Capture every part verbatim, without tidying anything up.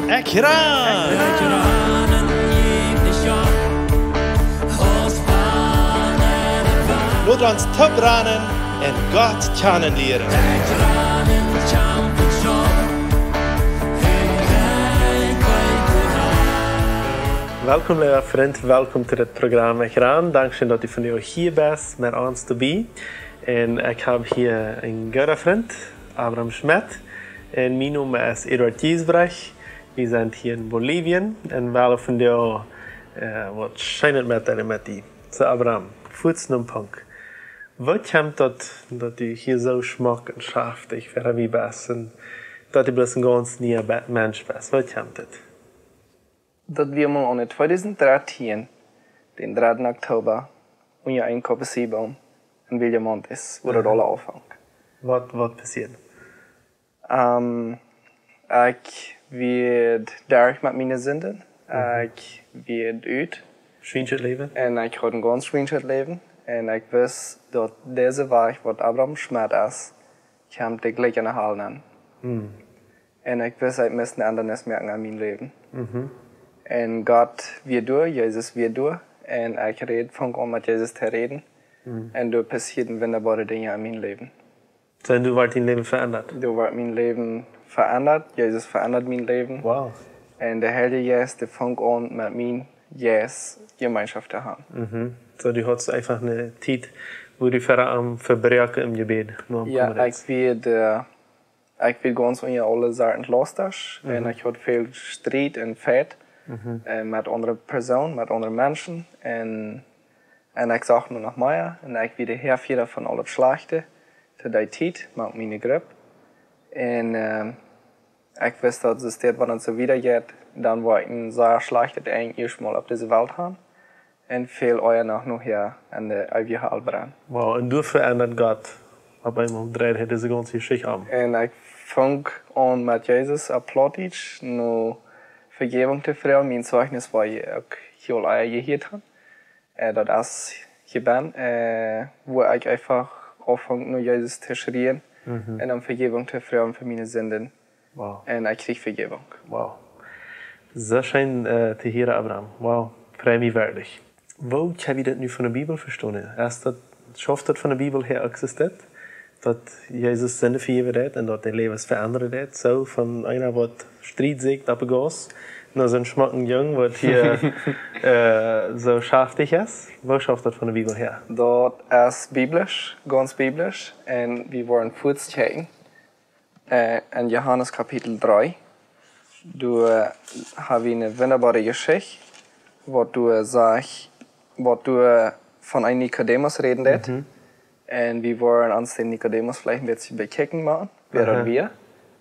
Ekj ran! Lot ons toop ranen un Gott kjanen lieren. Welkom, leewa Frint, welkom to dit Programm Ekj ran. Dankscheen, daut du vondoag hia best, met ons tobie. Un ekj hab hia een gooda Frint, Abram Schmidt. Un mien Nomen es Eduard Giesbrecht. Wie sent hia en Bolivien un wellen vondoag, äh, waut Scheenet metdeelen met die. Soo, Abram, fuaz no een Punkt. Woo kjemt daut, daut du hia soo schmock un schaftich ver wie best un daut du bloos een gaunz niea Be-, Mensch best? Woo kjemt daut? Daut wia mol aune tweedusent drettieen, dän dredden Oktoba, unja een Kokossieboom en Williamont es, wua daut Aha. aula aunfunk. Waut, waut passieed? Ähm, ekj wia derch met miene Sinden. Mhm. Ekj wia ut. Schwienschet Läwen? Un ekj haud een gaunz schwienschet Läwen. Un ekj wist, daut dise Wajch, waut Abram Schmidt es, kjemt de jlikj enne Hal nenn. Mhm. Un ekj wist, ekj must eene Endanis moaken aun mien Läwen. Mhm. Un Gott wia doa, Jesus wia doa. Un ekj räd, funk aun met Jesus to räden. Mhm. Un doa passieeden wundaboare Dinja en mien Läwen. Soo, un doa wort dien Läwen veendat? Doa wort mien Läwen veendat. Jesus veendat mien Läwen. Wow. Un de Heilje Jeist, dee funk aun met mien Jeist Jemeenschoft to haben. Mhm. Soo, du haudst eefach eene Tiet, wua du ver am vebroaken em Jebäd, no am Ja, komen ekj wia de, ekj wia gaunz unja aule Sorten Lastasch. Mhm. Un ekj haud väl Striet un Feit, Mhm. äh, met aundre Persoonen, met aundre Menschen. Un, un ekj socht no noch mea. Un ekj wia de Häafira von aulet Schlajchte to dee Tiet, met miene Grupp. Un, ähm, ekj wist, daut es dit, wan et soo wieda jeit, dan woa ekj een sea schlajchtet Enj ieescht mol opp dise Welt haben. Un väl ea noch nohäa en de eewje Hal brennen. Wow, un doa veendat Gott opp eemol, dreid hee dise gaunze Jeschicht om. Un ekj funk aun met Jesus opp Plautdietsch no Vejäwunk to froagen. Mien Zeichnis, waut jie uk aul ea jehieet haben. Äh, daut es jebie, äh, wua ekj eefach aunfunk no Jesus to schrieen Mhm. un om Vejäwunk to froagen fa miene Sinden. Wow. Un ekj kjrieech Vejäwunk. Wow. Soo scheen, äh, to hieren, Abram. Wow. Frei mie werkjlich. Woo kjenn wie daut nu von de Bibel vestonen? Es daut, schauft daut von de Bibel häa uk soo, daut Jesus Sinden vejäwen deed un daut de Läwes veendren deed? Soo von eena, waut Striet sajcht opp de Gauss, no soon schmocken Jung, waut hia, äh, soo schaftich es. Woo schauft daut von de Bibel häa? Daut es biblisch, gaunz biblisch. Un wie woaren fuaz kjikjen, äh, en Johanes Kapitel dree. Doa, äh, hab wie eene wundaboare Jeschicht, waut doa sajcht, waut doa von een Nikodemus räden deed. Mhm. Un wie woaren ons dän Nikodemus veleicht een bät bekjikjen, mau, wäa daut Aha. wia,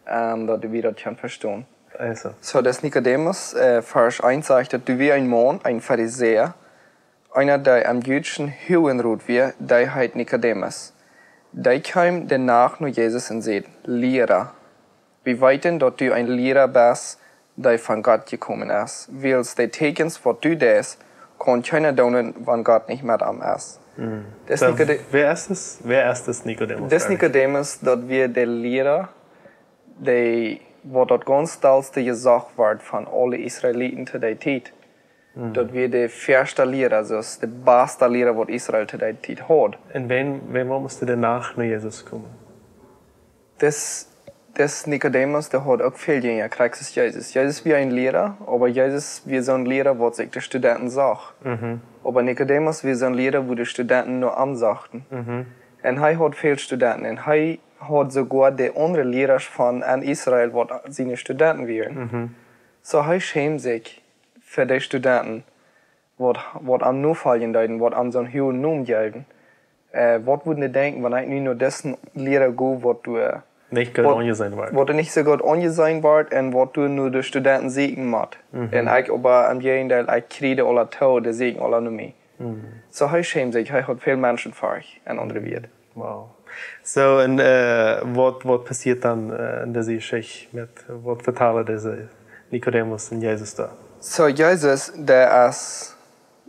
ähm, daut wie daut kjennen vestonen. Also. Soo, daut Nikodemus, äh, Varsch eent sajcht, daut doa wia een Maun, een Farisäa, eena, dee em jüdischen Huagenrot wia, dee heet Nikodemus. Dee kjeem de Nacht no Jesus un säd: Liera, wie weeten, daut du een Liera best, dee von Gott jekomen es. Wiels de Tieekjens, waut du deist, kaun kjeena doonen, wan Gott nich met am es. Mhm. Daut Soo, Nikode-, wäa es daut? Wäa es daut Nikodemus daut eigentlich? Nikodemus, daut wia de Liera, dee, waut daut gaunz dollste jesocht wort von aule Israeliten to dee Tiet. Mhm. Daut wia de ieeschta Liera, aulsoo de basta Liera, waut Israel to dee Tiet haud. Un wäa, wäa must de Nacht no Jesus komen? Daut, daut Nikodemus, dee haud uk väl Jinja, krakjt soo aus Jesus. Jesus wia een Liera, oba Jesus wia soon Liera, waut sikj de Studenten socht. Mhm. Oba Nikodemus wia soon Liera, wua de Studenten no am sochten. Mhm. Un hee haud väl Studenten. Un hee haud soogoa de aundre Liera von en Israel, waut siene Studenten wieren. Mhm. Soo hee schämd sikj fa dee Studenten, waut, waut am nofoljen deeden, waut am soon huagen Nomen jeewen. Äh, waut wudden dee denkjen, wan ekj nu no disen Liera go, waut doa Nich goot waut, aunjeseenen wort. Waut doa nich soo goot aunjeseenen wort un waut doa nu de Studenten sieekjen mott. Mhm. Un ekj oba em Jäajendeel, ekj kjrie dee aula too, dee sieekjen aula no mie. Mhm. Soo hee schämd sikj, hee haud väl Menschenforcht, en aundre Wieed. Wow. Soo, un, äh, waut, waut passieet dan, äh, en dise Jeschicht met, waut vetalen dise Nikodemus un Jesus doa? Soo, Jesus, dee es,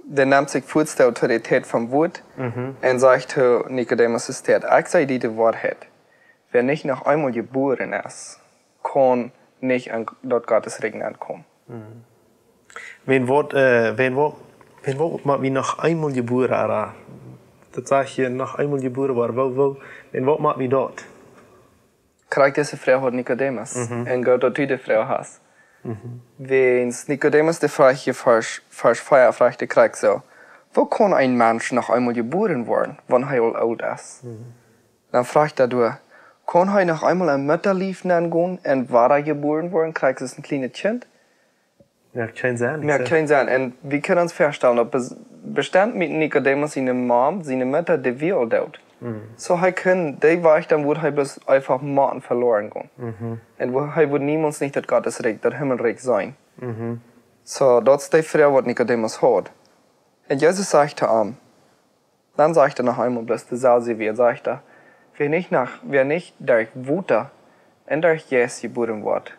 dee nemt sikj fuaz de Autoritäet vom Wuat Mhm. un sajcht to Nikodemus, es dit: Ekj saj die de Woarheit. Wäa nich noch eemol jebuaren es, kaun nich aun daut Gottes Rikj nenkomen. Wan woat, äh, wan woat, wan woat mau wie noch eemol jebuaren, ooda? Daut sajcht hia, noch eemol jebuaren woaren. Woo, woo, wan woat mau wie daut? Krakjt dise Froag haud Nikodemus. Mhm. Un goot daut du dee Froag hast. Mhm. Wiels Nikodemus dee fruach hia Varsch, Varsch vea, fruach dee krakjt soo: Woo kaun een Mensch noch eemol jebuaren woaren, wan hee aul oolt es? Mhm. Dan fruach hee doa: Kaun hee noch eemol em Muttalief nengonen un wada jebuaren woaren, krakjt aus een kjlienet Kjint? Moakt kjeen Senn, nich? Moakt kjeen Senn. Un wie kjennen ons väastalen, daut bes-, bestemmt met Nikodemus siene Mam, siene Mutta, dee wia aul doot. Mhm. Soo hee kunn, dee Wajch, dan wudd hee bloos eefach motten veloaren gonen. Mhm. Un woo-, hee wudd niemols nich daut Gottes Rikj, daut Himmelrikj seenen. Mhm. Soo, daut es dee Froag waut Nikodemus haud. Un Jesus sajcht to am, dan sajcht hee noch eemol bloos deeselwje Wieed, sajcht hee: Wäa nich no, wäa nich derch Wota un derch Jeist jebuaren woat,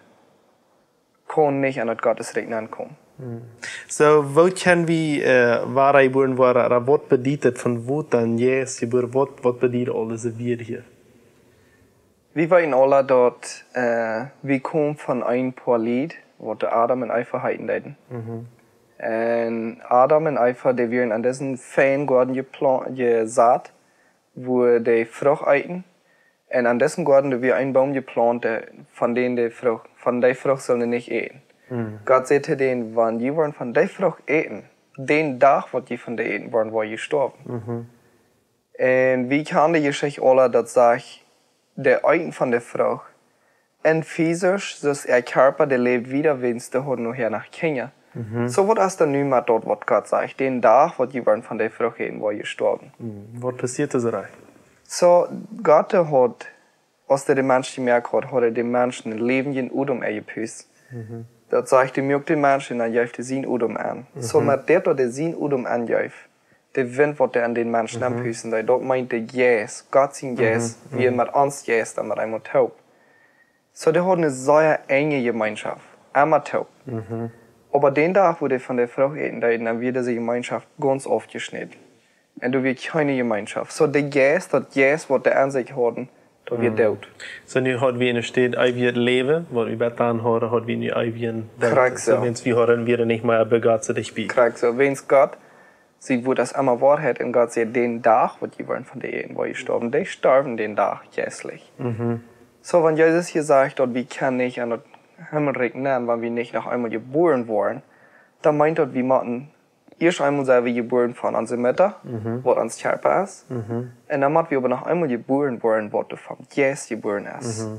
kaun nich aun daut Gottes Rikj nenkomen. Hm. Soo, woo kjenn wie, äh, wada jebuaren woaren, ooda waut bediet daut von Wota un Jeist jebuaren? Waut, waut bediet aul dise Wieed hia? Wie weeten aula daut, äh, wie komen von een poa Lied, waut de Adam un Eva heeten deeden. Mhm. Un Adam un Eva, dee wieren aun disen feinen Goaden jepla-, jesat, wua dee Frucht eeten. Un aun disen Goaden, doa wia een Boom jeplaunt, dee, von dän dee Frucht, von dee Frucht sullen dee nich äten. Mhm. Gott säd to dän: Wan jie woaren von dee Frucht äten, dän Dach waut jie von dee äten woaren, woa jie stoawen. Mhm. Un wie kjanen de Jeschicht aula, daut sajcht, dee eeten von de Frucht. Un fisisch, soo aus äa Kjarpa, dee läwd wieda, wiels dee hauden nohäa noch Kjinja. Mhm. Soo, waut es dan nu met daut waut Gott sajcht? Dän Dach waut jie woaren von dee Frucht äten, woa jie stoawen. Mhm. Waut passieet doa soo? Soo, Gott haud, aus hee dän Mensch jemoakt haud, haud hee däm Mensch een läwendjen Odem enjepust. Mhm. Daut sajcht, hee muak dän Mensch un dan jeef hee sien Odem aun. Soo, mhm, met daut, daut hee sien Odem aunjeef, de Wint waut hee aun dän Mensch, mhm, nenpusten deed, daut meent de Jeist, Gott sien, mhm, Jeist, mhm, wia met ons Jeist dan met eemol toop. Soo, dee hauden eene sea enje Jemeenschoft, emma toop. Mhm. Oba dän Dach, wua dee von de Frucht äten deeden, dan wia dise Jemeenschoft gaunz aufjeschnäden. Un doa wia kjeene Jemeenschoft. Soo, de Jeist, daut Jeist waut dee aun sikj hauden, daut wia, mhm, doot. Soo, nu haud wie enne Städ eewjet Läwen, waut wie bat dan hauden, haud wie nu eewjen Doot. Krakjt soo. Soo, wiels wie hauden, wieren nich mea bie Gott soo dicht bie. Krakjt soo, wiels Gott sien Wuat es emma Woarheit un Gott säd: Dän Dach waut jie woaren von dee äten, woa jie stoawen. Dee storwen dän Dach jeistlich. Mhm. Soo, wan Jesus hia sajcht, daut wie kjennen nich aun daut Himmelrikj nenn, wan wie nich noch eemol jebuaren woaren, dan meent daut, wie motten ieescht eemol sent wie jebuaren von onse Mutta, mhm, waut ons Kjarpa es. Mhm. Un dan mott wie oba noch eemol jebuaren woaren, waut doa vom Jeist jebuaren es. Mhm.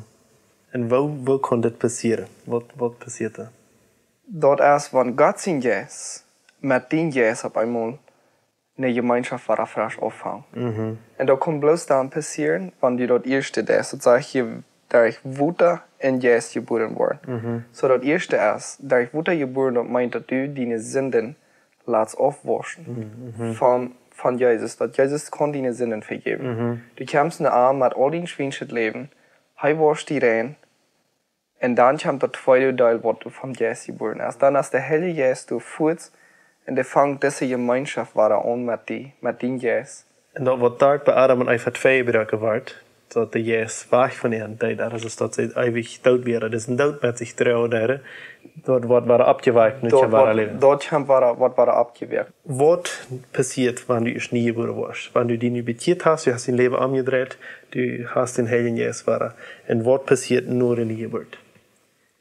Un woo, woo kaun dit passieren? Waut, waut passieet doa? Daut es, wan Gott sien Jeist met dien Jeist opp eemol eene Jemeenschoft wada fresch aunfangt. Mhm. Un daut kaun bloos dan passieren, wan du daut ieeschte deist. Daut sajcht hia, derch Wota un Jeist jebuaren woaren. Mhm. Soo, daut ieeschte es, derch Wota jebuaren, daut meent, daut du diene Sinden latst aufwauschen, mhm, von, von Jesus, daut Jesus kaun diene Sinden vejäwen. Mhm. Du kjemst no am met aul dien schwienschet Läwen, hee wauscht die rein, un dan kjemt daut tweede Deel, waut du vom Jeist jebuaren best. Dan es de Heilje Jeist doa fuaz un dee fangt dise Jemeenschoft wada aun met die, met dien Jeist. Un daut waut doa bie Adam un Eva twei jebroaken wort, daut de Jeist wajch von an deed, daut es, daut see eewich doot wieren, daut es een Doot met sikj droagen deeden, daut woat wada oppjewakjt, nich? Daut wada woat, Läwen. Daut kjemt wada, woat wada oppjewakjt. Waut passieet, wan du ieescht nie jebuaren woascht? Wan du die nu bekjieet hast, du hast dien Läwen omjedreit, du hast dän Heiljen Jeist wada. Un waut passieet no de Jeburt?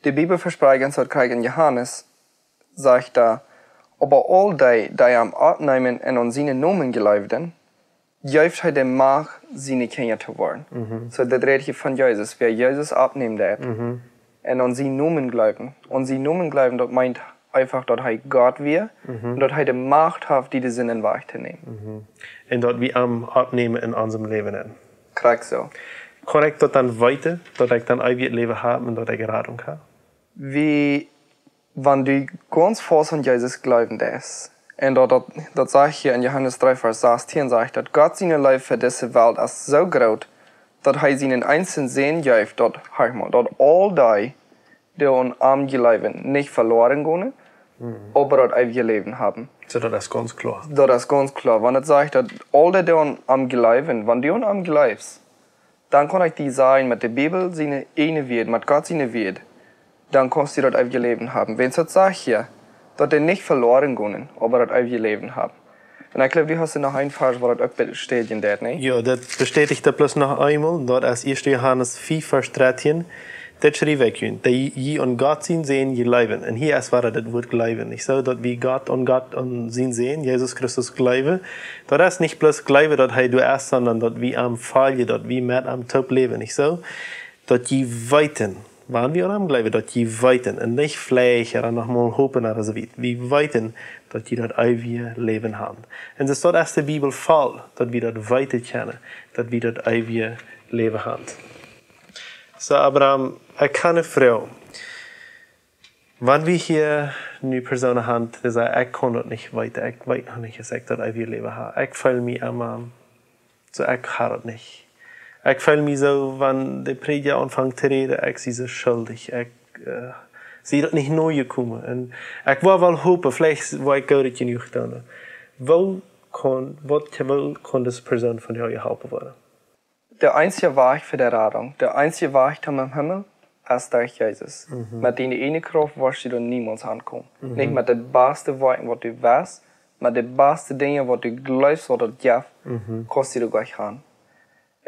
De Bibel vesprakjt ons daut krakjt en Johanes, sajcht doa: Oba aul dee, dee am oppneemen un aun sienen Nomen jleewden, jeef hee de Macht, siene Kjinja to woaren. Mhm. Soo, daut rät hia von Jesus, wäa Jesus oppnämen deed. Mhm. Un aun sienen Nomen jleewen. Aun sienen Nomen jleewen, daut meent eefach, daut hee Gott wia, mhm, un daut hee de Macht haud, die de Sinden wajchtonämen. Mhm. Un daut wie am oppnämen en onsem Läwen. Krakjt soo. Kaun ekj daut dan weeten, daut ekj dan eewjet Läwen hab un daut ekj Radunk hab? Wie, wan du gaunz faust aun Jesus jleewen deist, un daut, daut, daut sajcht hia en Johanes dree, Varsch sastieen, sajcht, daut Gott siene Leew fa dise Welt es soo groot, daut hee sienen eensjen Sän jeef, daut, horch mol, daut aul dee, dee aun am jleewen, nich veloaren gonen, mhm, oba daut eewje Läwen haben. Soo, daut es gaunz kloa. Daut es gaunz kloa. Wan et sajcht, daut aul dee, dee aun am jleewen, wan du aun am jleefst, dan kaun ekj die sajen, met de Bibel siene ieejne Wieed, met Gott siene Wieed, dan kaust du daut eewje Läwen haben. Wiels daut sajcht hia, daut dee nich veloaren gonen, oba daut eewje Läwen haben. Un ekj jleew, du hast noch een Varsch, waut daut uk bestädjen deit, nä? Jo, daut bestädjt daut bloos noch eemol. Daut es ieeschte Johanes fiew, Varsch dartieen. Dit schriew ekj junt, daut jie aun Gott sien Sän jleewen. Un hia es wada daut Wuat jleewen. Nich soo, daut wie Gott aun Gott aun sien Sän, Jesus Christus, jleewen. Daut es nich bloos jleewen, daut hee doa es, sonda daut wie am foljen, daut wie met am toop läwen. Nich soo? Daut jie weeten, wan wie aun am jleewen, daut jie weeten, un nich veleicht, ooda noch mol hopen, ooda soo wiet. Wie weeten, daut jie daut eewje Läwen haben. Un soo es de Bibel voll, daut wie daut weeten kjennen, daut wie daut eewje Läwen haben. Soo, Abraham, ekj kaun ne Froag. Wan wie hia nu Persoonen haben, dee sajen, ekj kaun daut nich weeten, ekj weet noch nich, aus ekj daut eewje Läwen hab. Ekj feel mie emma soo, ekj hab daut nich. Ekj feel mie soo, wan de Prädja aunfangt to räden, ekj sie soo schuldich. Ekj, äh, sie daut nich nojekomen. Un ekj wull woll hopen, veleicht wull ekj goot jenuach doonen. Woo kaun, waut, woo kaun dise Persoon von die jeholpen woaren? De eensje Wajch fa de Radunk, de eensje Wajch toom em Himmel, es derch Jesus. Mhm. Met diene ieejne Krauft woascht du doa niemols aunkomen. Mhm. Nich met de baste Woakjen, waut du west, met de baste Dinja, waut du jleefst, waut daut jeft, mhm, kaust du doa nich han.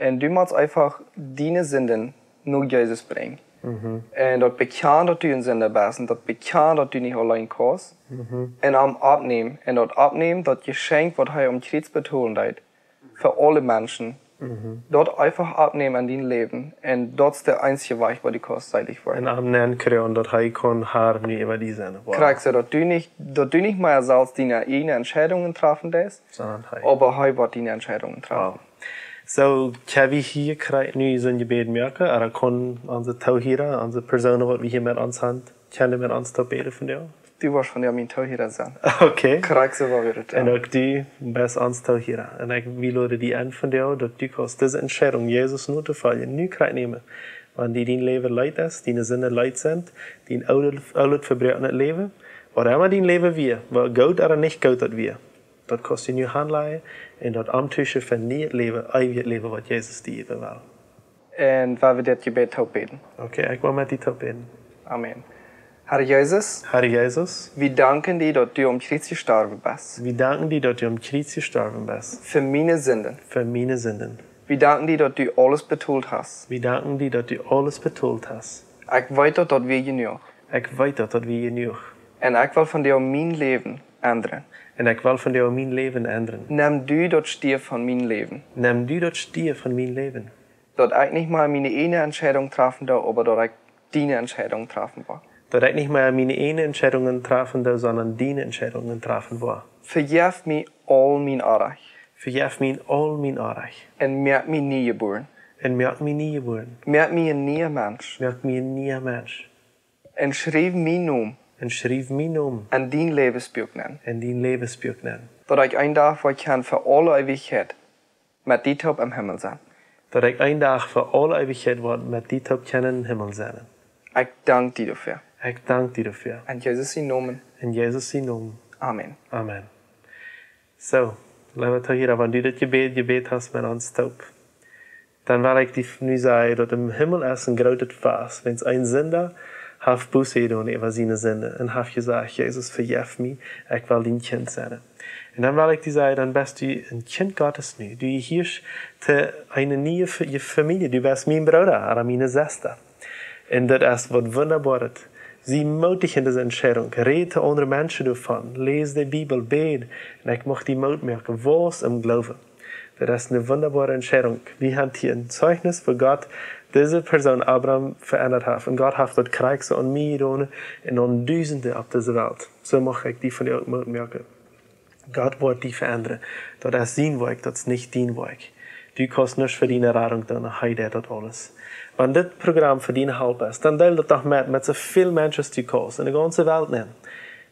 Un du motst eefach diene Sinden no Jesus brinjen. Mhm. Un daut bekjanen, daut du een Sinda best, un daut bekjanen, daut du nich auleen kaust. Mhm. Un am oppnämen. Un daut oppnämen, daut Jeschenkj, waut hee aum Kjriez betolen deed, fa aule Menschen. Mhm. Daut eefach oppnämen en dien Läwen. Un daut es de eensje Wajch, woo du kaust seelich woaren. Un am anerkjanen, daut hee kaun Herr nu äwa die sennen. Wow. Krakjt soo, daut du nich, daut du nich mea selfst diene ieejne Entscheidungen trafen deist, sonda hee. Oba hee woat diene Entscheidungen trafen. Wow. Soo, kjenn wie hia krakjt nu soon Jebäd moaken, ooda kjennen onse Toohiera, onse Persoonen, waut wie hia met ons haben, kjennen met ons toop bäden vondoag? Du woascht vondoag mien Toohiera sennen. Okay. Krakjt soo woa wie daut doonen. Un uk du best ons Toohiera. Un ekj, wie loden die en vondoag, daut du kaust dise Entscheidunk, Jesus notofoljen, nu krakjt nämen. Wan die dien Läwen leet es, diene Sinden leet sent, dien oolet, oolet vebroakenet Läwen, ooda emma dien Läwen wia, woo goot ooda nich goot daut wia. Daut kaust du nu hanlajen un daut omtuschen fa nieet Läwen, eewjet Läwen, waut Jesus die jäwen well. Un woa wie dit Jebäd toop bäden. Okay, ekj well met die toop bäden. Amen. Herr Jesus, Herr Jesus, wie danken die, daut du aum Kjriez jestorwen best. Wie danken die, daut du aum Kjriez jestorwen best. Fa miene Sinden. Fa miene Sinden. Wie danken die, daut du aules betolt hast. Wie danken die, daut du aules betolt hast. Ekj weet daut, daut wia jenuach. Ekj weet daut, daut wia jenuach. Un ekj well vondoag mien Läwen endren. Un ekj well vondoag mien Läwen endren. Nemm du daut Stierf von mien Läwen. Nemm du daut Stierf von mien Läwen. Daut ekj nich mea miene ieejne Entscheidunk trafen doo, oba daut ekj diene Entscheidunk trafen woa. Daut ekj nich mea miene ieejne Entscheidungen trafen doo, sonda diene Entscheidungen trafen woa. Vejeff mie aul mien Onrajcht. Vejeff mie aul mien Onrajcht. Un moak mie nie jebuaren. Un moak mie nie jebuaren. Moak mie een niea Mensch. Moak mie een niea Mensch. Un schriew mienen Nomen. Un schriew mienen Nomen. En dien Läwensbuak nenn. En dien Läwensbuak nenn. Daut ekj een Dach woa kjennen fa aule Eewichkjeit met die toop em Himmel sennen. Daut ekj een Dach fa aule Eewichkjeit woa met die toop kjennen em Himmel sennen. Ekj dank die doafäa. Ekj dank die doafäa. En Jesus sienen Nomen. En Jesus sienen Nomen. Amen. Amen. Soo, leewa Toohiera, wan du dit Jebäd jebäden hast met ons toop, dan well ekj die nu sajen, daut em Himmel es een grootet Fast, wiels een Sinda haft Buße jedonen äwa siene Sinden un haft jesajcht: Jesus, vejeff mie, ekj well dien Kjint sennen. Un dan well ekj die sajen, dan best du een Kjint Gottes nu. Du jehieescht to eene niee Fa-, Famielje, du best mien Brooda ooda miene Sesta. Un daut es waut Wundaboaret. Sie mootich en dise Entscheidunk. Räd to aundre Menschen doavon. Läs de Bibel, bäd. Un ekj mucht die Moot moaken, waus em Gloowen. Daut es eene wundaboare Entscheidunk. Wie haben hia een Zeichnis, woo Gott dise Persoon Abraham veendat haft. Un Gott haft daut krakjt soo aun mie jedonen un aun Dusende opp dise Welt. Soo mucht ekj die vondoag uk Moot moaken. Gott woat die veendren. Daut es sien Woakj, daut es nich dien Woakj. Du kaust nuscht fa diene Radunk doonen, hee deit daut aules. Wan dit Program fa die een Help es, dan deel daut doch met, met soo väl Menschen aus du kaust, en de gaunze Welt nenn.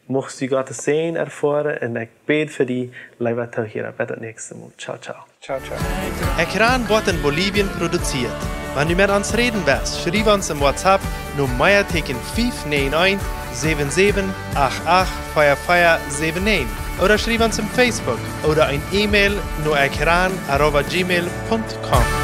Muchst du Gottes Säajen erfoaren un ekj bäd fa die, leewa Toohiera, bat daut näakjste Mol. Ciao, ciao. Ciao, ciao. Ekjran woat en Bolivien produzieet. Wan du met ons räden west, schriew ons em WhatsApp no Meatieekjen fiew näajen eent, säwen säwen, acht acht, vea vea säwen näajen. Ooda schriew ons em Facebook ooda een E-Mail no ekjran arroba gmail punkt com.